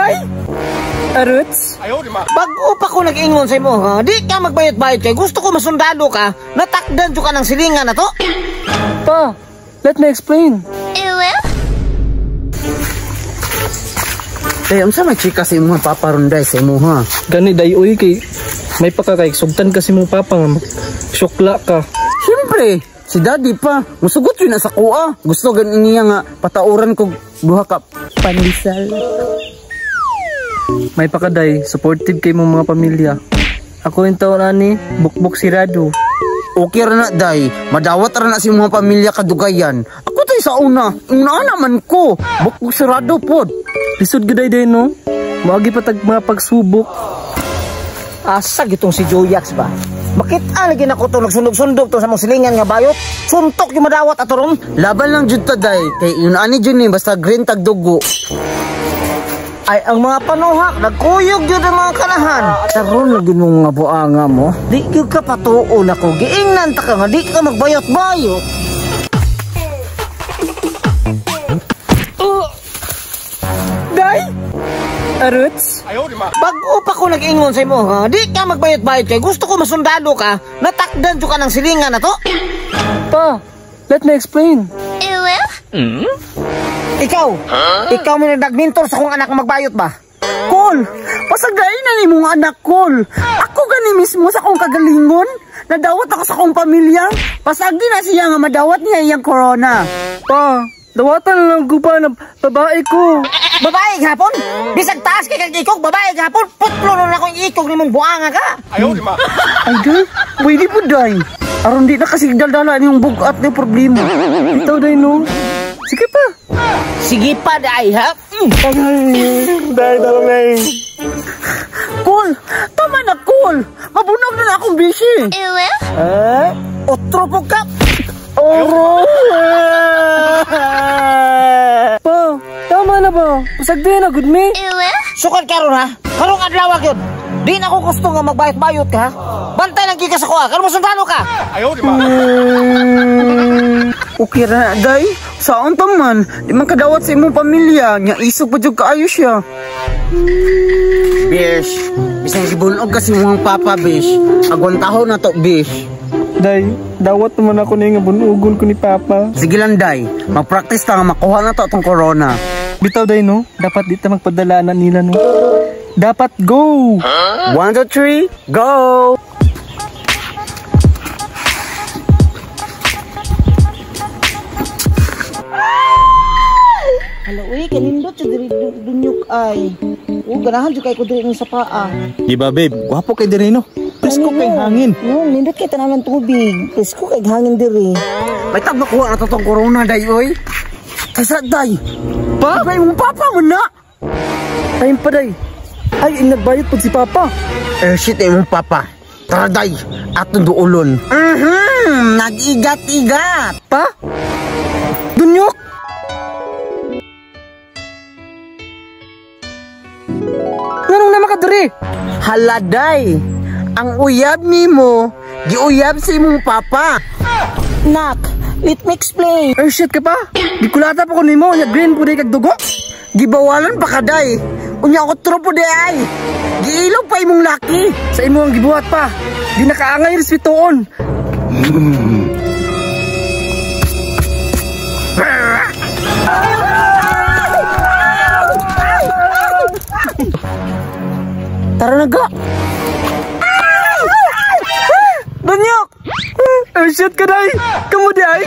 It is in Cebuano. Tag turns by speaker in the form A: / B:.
A: Day! Aruts?
B: Bago pa ko nag-ingon sa imo, ha? Di ka magbayot-bayot kay gusto ko masundalo ka. Natakdan jud ka ng silingan na to.
A: Pa, let me explain.
C: Day, unsa may chika sa imong papa ron day sa imo ha?
A: Gani day uy kay may paka kay sugtan kasi mo papa nga syukla ka.
C: Siyempre, si daddy pa, musugot yun na sa kuha. Gusto ganin niya nga patauran ko duha ka pandesal.
A: May pakaday, supportive kay mong mga pamilya. Ako yung taon ani, bukbok si Rado.
C: Okay ra na day, madawat ra na si mga pamilya kadugayan. Ako tay sa una, una naman ko, bukbok sirado pod.
A: Lisod gaday day no? Moagi pa tag mga pagsubok.
B: Asa gitong si Joyax ba? Bakit lagi na ko to nagsunog-sundog to sa mong silingan nga bayot? Suntok yung madawat ato ron.
C: Laban lang jud ta day, kay yun ani jud ni basta green tag dugo.
B: Ay, ang mga panuhak, nagkuyog yun ang mga kanahan. Karon na gyud mong nga buanga mo. Di gyud ka patuon ako. Giingnan ta ka nga, di ka magbayot-bayot.
A: Day! Aruts?
B: Bago pa ko nag-ingon sa imo, ha? Di ka magbayot-bayot kay gusto ko masundalo ka. Natakdan jud ka ng silingan na to.
A: Pa, let me explain.
B: Ikaw, ikaw mo nagmentor sa kong anak magbayot ba?
C: Kol, pasagdain na ni mong anak, Kol. Ako gani mismo sa akong kagalingon. Nadawat ako sa akong pamilya. Pasagdi na siya nga madawat niya iyang corona.
A: Pa, dawatan na lang gupa ng babae ko.
B: Babae gihapon? Bisag taas kay kag ikog, babae gihapon. Putlo na akong ikog ni mong buanga ka.
C: Ay, day, pwede po, day. Aron di na kasi daldala niyong bugat ni problema.
A: Ikaw, day, no? Sige pa.
B: Sige pa, day, ha?
A: Day, talong na.
C: Kol, tama na, Kol. Mabunog na akong bisi.
B: Eh, otro po ka.
C: Oro!
A: Pa, tama na ba? Pasagdi na, good me.
B: Sukad karon ha? Karong adlaw gyud. Di na ako gusto nga magbayot-bayot ka, ha? Bantay lang gikas ako, ha? Karon masundalo ka.
C: Okay ra, day. Saan ta man? Di man kadawat sa imong pamilya. Nya isog pa jud kaayo siya. Bish, bisan gibunog kasi imong papa, bish. Agwantaho na to, bish.
A: Day, dawat naman ako na yung bunugon ko ni Papa.
C: Sige lang, day. Magpractice ta nga makuha na to atong corona.
A: Bitaw, day, no? Dapat di ta magpadala na nila, no? Dapat go!
C: 1, 2, 3, go!
B: Hala, uy, kanindot siya diri dunyok ay. O, ganahan siya kay ko diri sa paa.
D: Di ba, babe? Gwapo kay diri, no? Presko kay hangin.
B: No, nindot kay tanaw ng tubig. Presko kay hangin diri.
C: May tag nakuha na to tong corona, day, oy. Kaysa, day.
A: Pa?
C: Iba imong papa mo na.
A: Ayun pa, day. Ay, nagbayot po si Papa.
C: Eh, shit, imong papa. Tara, day. Atong duulon. Nag-igat-igat.
A: Pa? Dunyok? Nganong naman ka diri?
C: Hala, day. Ang uyab nimo, giuyab sa imong papa.
B: Nak, let me explain.
A: Eh, shit ka pa? Gikulata pa ko nimo, nya green po day kag dugo.
C: Gibawalan pa ka, day. Unya ako tropo day ay. Giilog pa imong laki.
A: Sa imo ang gibuhat pa. Di nakaangay respetuon.
C: Tara na ga.
A: Dunyok! Eh, shit ka, day! Kamu di ay!